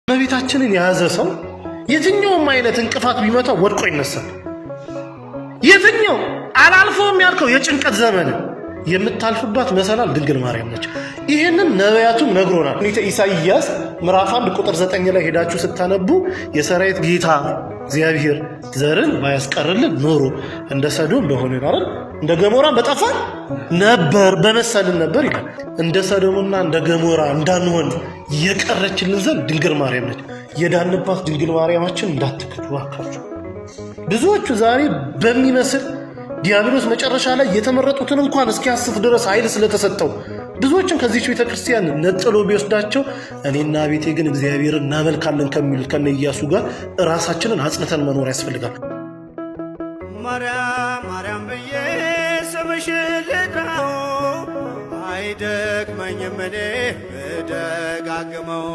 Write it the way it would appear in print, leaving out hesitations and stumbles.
እመቤታችንን የያዘ ሰው የትኛውም አይነት እንቅፋት ቢመታው ወድቆ ይነሳል። የትኛው አላልፈውም ያልከው የጭንቀት ዘመን የምታልፍባት መሰላል ድንግል ማርያም ነች። ይህንን ነቢያቱም ነግሮናል። ትንቢተ ኢሳይያስ ምዕራፍ 1 ቁጥር 9 ላይ ሄዳችሁ ስታነቡ የሰራዊት ጌታ እግዚአብሔር ዘርን ባያስቀርልን ኖሮ እንደ ሰዶም በሆነ አይደል እንደ ገሞራን በጠፋን ነበር በመሰልን ነበር ይላል። እንደ ሰዶምና እንደ ገሞራ እንዳንሆን የቀረችልን ዘንድ ድንግል ማርያም ነች። የዳንባት ድንግል ማርያማችን እንዳትክዱ እባካችሁ። ብዙዎቹ ዛሬ በሚመስል ዲያብሎስ መጨረሻ ላይ የተመረጡትን እንኳን እስኪያስት ድረስ ኃይል ስለተሰጠው ብዙዎችን ከዚች ቤተ ክርስቲያን ነጥሎ ቢወስዳቸው እኔና ቤቴ ግን እግዚአብሔር እናመልካለን ከሚሉት ከነ ኢያሱ ጋር ራሳችንን አጽንተን መኖር ያስፈልጋል። ማርያም ማርያም ብዬ ስምሽን ልጥራው አይደክመኝም እኔ ብደጋግመው።